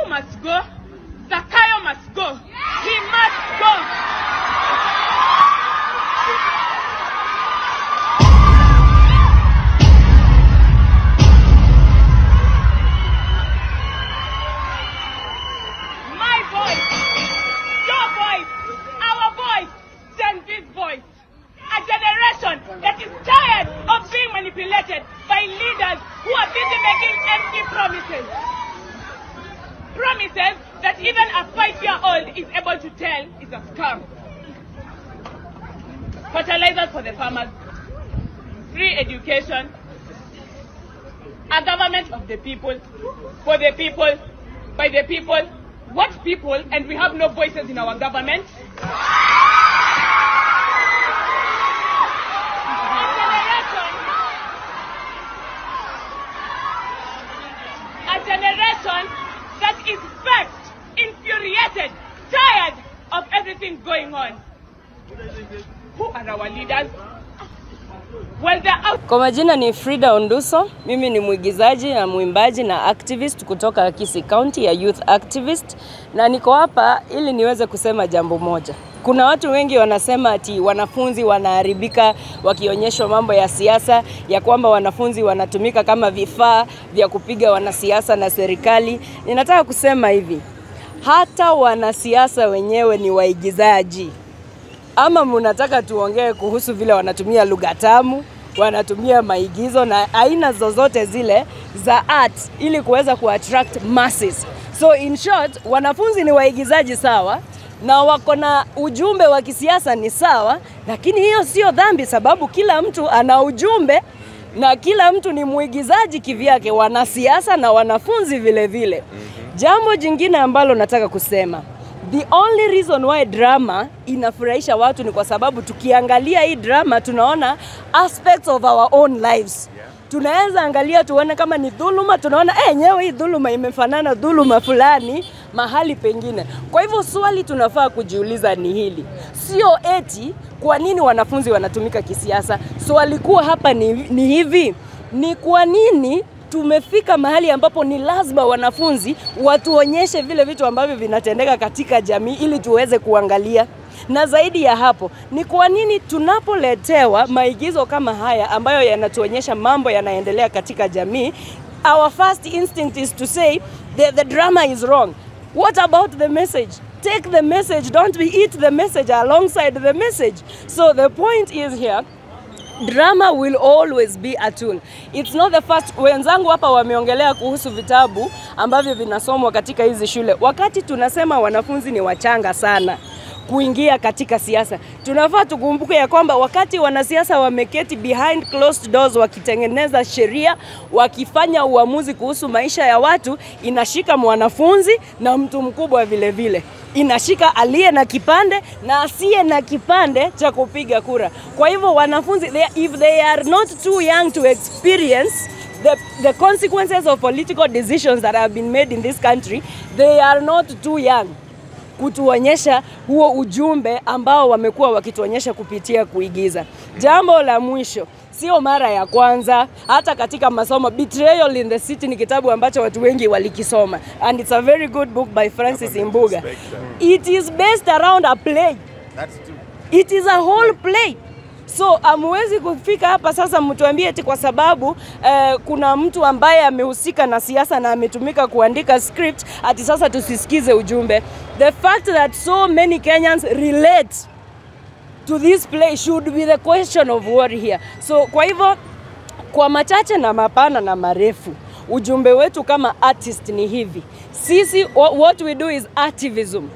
must go? Zakayo must go. He must go. My voice, your voice, our voice, Gen Z's voice. A generation that is tired of being manipulated by leaders who are busy making empty promises. Promises that even a 5-year-old is able to tell is a scam. Fertilizers for the farmers, free education, a government of the people, for the people, by the people. What people? And we have no voices in our government. A generation that is vexed, infuriated, tired of everything going on. Who are our leaders? Well, they're out. Kwa majina ni Frida Onduso, mimi ni mwigizaji na mwimbaji na activist kutoka Kisii County ya youth activist, na niko hapa ili niweze kusema jambo moja. Kuna watu wengi wanasema ati wanafunzi wanaharibika wakionyeshwa mambo ya siasa, ya kwamba wanafunzi wanatumika kama vifaa vya kupiga wanasiasa na serikali. Ninataka kusema hivi, hata wanasiasa wenyewe ni waigizaji. Ama mnataka tuongee kuhusu vile wanatumia lugha tamu, wanatumia maigizo na aina zozote zile za art ili kuweza kuattract masses. So in short, wanafunzi ni waigizaji sawa, na wako na ujumbe wa kisiasa ni sawa, lakini hiyo sio dhambi sababu kila mtu ana ujumbe na kila mtu ni muigizaji kivyake, wanasiasa na wanafunzi vile vile. Jambo jingine ambalo nataka kusema, the only reason why drama inafurahisha watu ni kwa sababu tukiangalia hii drama tunaona aspects of our own lives. Tunaweza angalia tuone kama ni dhuluma, tunaona enyewe hii dhuluma imefanana dhuluma fulani mahali pengine. Kwa hivyo swali tunafaa kujiuliza ni hili, sio eti kwa nini wanafunzi wanatumika kisiasa. Swali kuu hapa ni hivi, ni kwa nini tumefika mahali ambapo ni lazima wanafunzi watuonyeshe vile vitu ambavyo vinatendeka katika jamii ili tuweze kuangalia. Na zaidi ya hapo, ni kwa nini tunapoletewa maigizo kama haya ambayo yanatuonyesha mambo yanaendelea katika jamii, our first instinct is to say the drama is wrong. What about the message? Take the message, don't we eat the message alongside the message. So the point is here, drama will always be a tool. It's not the first. Wenzangu hapa wameongelea kuhusu vitabu ambavyo vinasomwa katika hizi shule. Wakati tunasema wanafunzi ni wachanga sana kuingia katika siasa, tunafaa tukumbuke ya kwamba wakati wanasiasa wameketi behind closed doors wakitengeneza sheria, wakifanya uamuzi kuhusu maisha ya watu, inashika mwanafunzi na mtu mkubwa vile vile. Inashika aliye na kipande na asiye na kipande cha kupiga kura. Kwa hivyo wanafunzi, if they are not too young to experience the consequences of political decisions that have been made in this country, they are not too young kutuonyesha huo ujumbe ambao wamekuwa wakituonyesha kupitia kuigiza. Jambo la mwisho, sio mara ya kwanza, hata katika masomo, Betrayal in the City ni kitabu ambacho watu wengi walikisoma, and it's a very good book by Francis Imbuga. It is based around a play. That's true. It is a whole play. So amwezi kufika hapa sasa mtuambie eti kwa sababu kuna mtu ambaye amehusika na siasa na ametumika kuandika script ati sasa tusisikize ujumbe. The fact that so many Kenyans relate to this play should be the question of worry here. So kwa hivyo, kwa machache na mapana na marefu, ujumbe wetu kama artist ni hivi. Sisi, what we do is activism.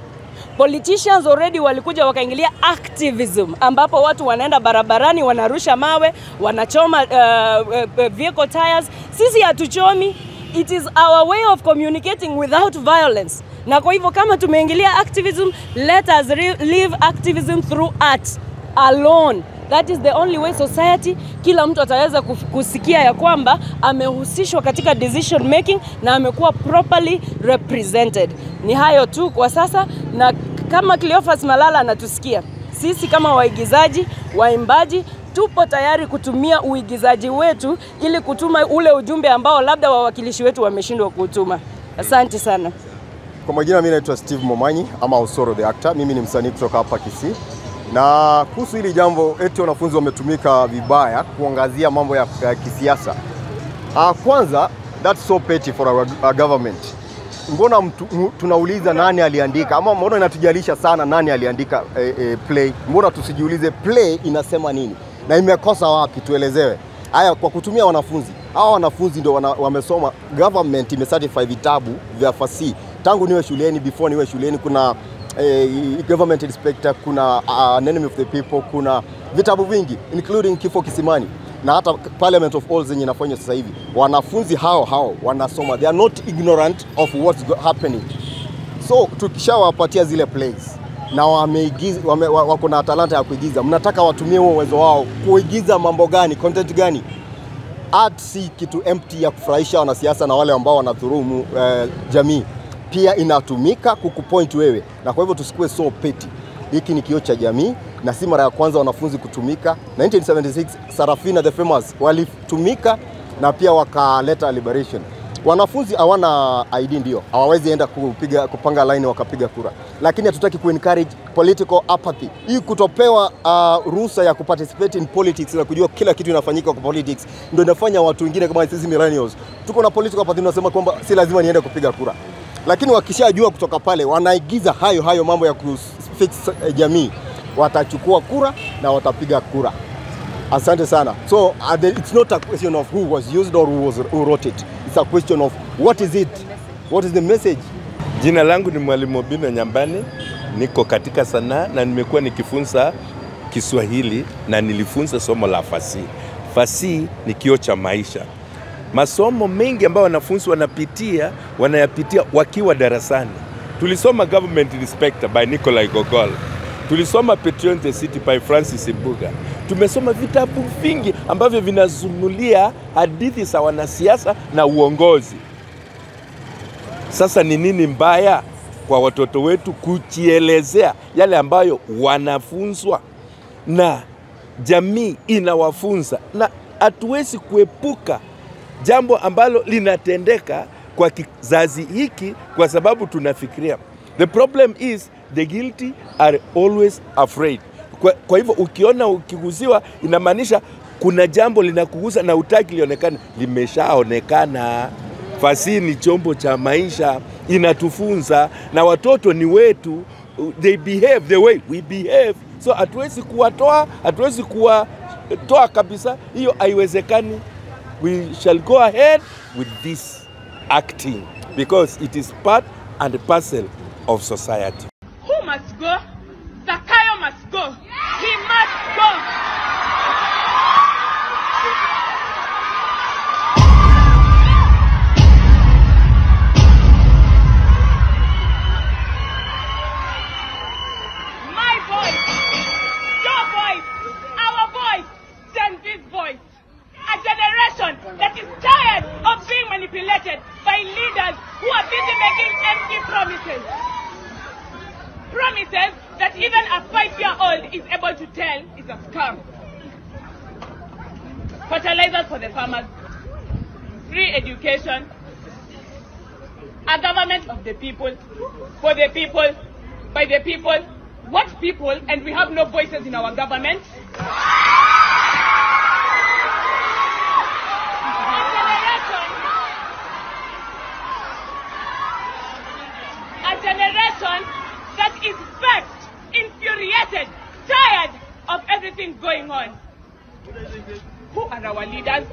Politicians already walikuja wakaingilia activism, ambapo watu wanaenda barabarani, wanarusha mawe, wanachoma vehicle tires. Sisi hatuchomi. It is our way of communicating without violence. Na kwa hivyo kama tumeingilia activism, let us live activism through art alone. That is the only way society, kila mtu ataweza kusikia ya kwamba amehusishwa katika decision making na amekuwa properly represented. Ni hayo tu kwa sasa, na kama Cleophas Malala anatusikia, sisi kama waigizaji, waimbaji, tupo tayari kutumia uigizaji wetu ili kutuma ule ujumbe ambao labda wawakilishi wetu wameshindwa kutuma. Asante sana. Kwa majina mimi naitwa Steve Momanyi ama Osoro the actor. Mimi ni msanii kutoka hapa Kisii. Na kuhusu hili jambo eti wanafunzi wametumika vibaya kuangazia mambo ya kisiasa. Kwanza, that's so petty for our government. Mbona tunauliza nani aliandika, ama mbona inatujalisha sana nani aliandika play? Mbona tusijiulize play inasema nini na imekosa wapi, tuelezewe. Haya, kwa kutumia wanafunzi. Hawa wanafunzi ndio wamesoma. Government imecertify vitabu vya fasihi. Tangu niwe shuleni, before niwe shuleni, kuna government inspector, kuna an enemy of the people, kuna vitabu vingi including Kifo Kisimani na hata Parliament of All zenye inafanywa sasa hivi. Wanafunzi hao wanasoma, they are not ignorant of what's happening. So tukishawapatia zile plays na wameigiza, wako na talanta ya kuigiza, mnataka watumie huo uwezo wao kuigiza mambo gani, content gani? Art si kitu empty ya kufurahisha wanasiasa na wale ambao wanadhulumu jamii. Pia inatumika kukupoint wewe, na kwa hivyo tusikue so petty. Hiki ni kioo cha jamii na si mara ya kwanza wanafunzi kutumika. 1976 Sarafina the famous walitumika na pia wakaleta liberation. Wanafunzi hawana ID, ndio hawawezi enda kupanga line wakapiga kura, lakini hatutaki ku encourage political apathy. Hii kutopewa ruhusa ya kuparticipate in politics na kujua kila kitu inafanyika kwa politics ndio inafanya watu wengine kama sisi millennials tuko na political apathy, tunasema kwamba si lazima niende kupiga kura. Lakini wakishajua kutoka pale wanaigiza hayo mambo ya kufix jamii, watachukua kura na watapiga kura. Asante sana. So it's not a question of who was used or who wrote it. It's a question of what is it? What is the message? Jina langu ni Mwalimu Obino Nyambani, niko katika sanaa na nimekuwa nikifunza Kiswahili na nilifunza somo la fasihi. Fasihi ni kioo cha maisha. Masomo mengi ambayo wanafunzi wanapitia, wanayapitia wakiwa darasani. Tulisoma Government Inspector by Nikolai Gogol. Tulisoma Patriot the City by Francis Mbuga. Tumesoma vitabu vingi ambavyo vinazumulia hadithi za wanasiasa na uongozi. Sasa ni nini mbaya kwa watoto wetu kujielezea yale ambayo wanafunzwa na jamii inawafunza? Na hatuwezi kuepuka jambo ambalo linatendeka kwa kizazi hiki kwa sababu tunafikiria. The problem is the guilty are always afraid. Kwa hivyo ukiona ukiguziwa inamaanisha kuna jambo linakugusa na hutaki lionekane. Limeshaonekana. Fasihi ni chombo cha maisha, inatufunza, na watoto ni wetu. They behave the way we behave. So hatuwezi kuwatoa, hatuwezi kuwatoa kabisa. Hiyo haiwezekani. We shall go ahead with this acting because it is part and parcel of society. Who must go? Zakayo must go. He must go. My voice, your voice, our voice, Gen Z's voice. A generation that is tired of being manipulated by leaders who are busy making empty promises. Promises that even a 5-year-old is able to tell is a scam. Fertilizers for the farmers, free education, a government of the people, for the people, by the people. What people? And we have no voices in our government. A generation that is vexed, infuriated, tired of everything going on. Who are our leaders?